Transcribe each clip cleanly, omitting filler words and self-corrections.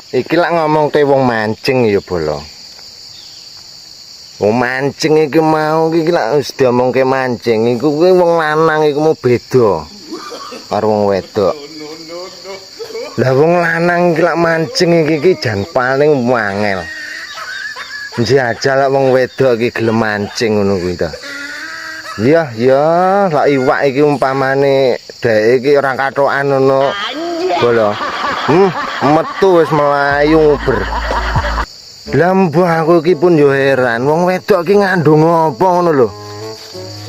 Iki lak ngomongke wong mancing ya, bolo. Wong mancing iki mau iki lak wis diomongke mancing iku kuwi wong lanang iku mau beda karo wong wedok. Lah, wong lanang iki lak mancing iki iki jan paling wangel. Njajal lak wong wedok iki gelem mancing ngono kuwi ta. Iya, ya, lak iwak iki umpamane dhek iki ora katokan ngono. Bolo. Metu wis melayu nguber. Lah, mbah, aku iki pun yo heran, wong wedok iki ngandung apa ngono lho.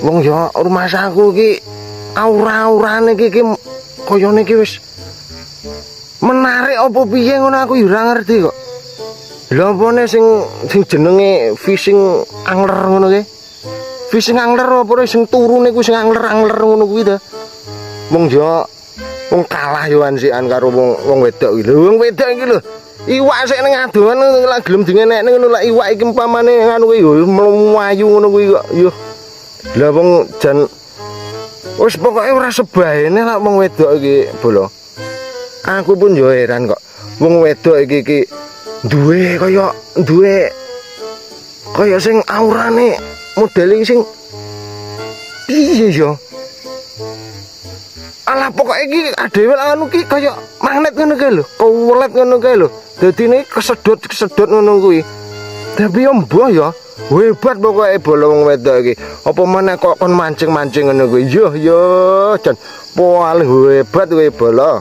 Wong yo rumangsaku iki aura-aurane iki iki kayane iki wis menarik apa piye ngono, aku yo ora ngerti kok. Lha, apane sing sing jenenge fishing angler ngono ki? Fishing angler apa sing turune kuwi sing angler-angler ngono kuwi ta? Wong yo wong kalah yo ansikan karo wong wong wedok iki. Lho, wong wedok iki lho. Iwak sik ning adohan lak gelem dingenekne ngono, lak iwak iki umpamane ngono kuwi yo mlayu ngono kuwi kok. Yo. Lah, wong jan wis pokoke ora sebaene lak wong wedok iki, bolo. Aku pun yo heran kok. Wong wedok iki iki duwe kaya duwe kaya sing aurane modele sing piye yo. Alah, pokoke iki adewe anu ki kaya magnet ngono kae lho, kewelet ngono kae lho. Dadine kesedot-kesedot ngono kuwi. Tapi yo mbah ya, hebat pokoke, bolo, wong wedok iki. Apa meneh kok kon mancing-mancing ngono kuwi. Yo yo, jan paling hebat kuwi, bolo.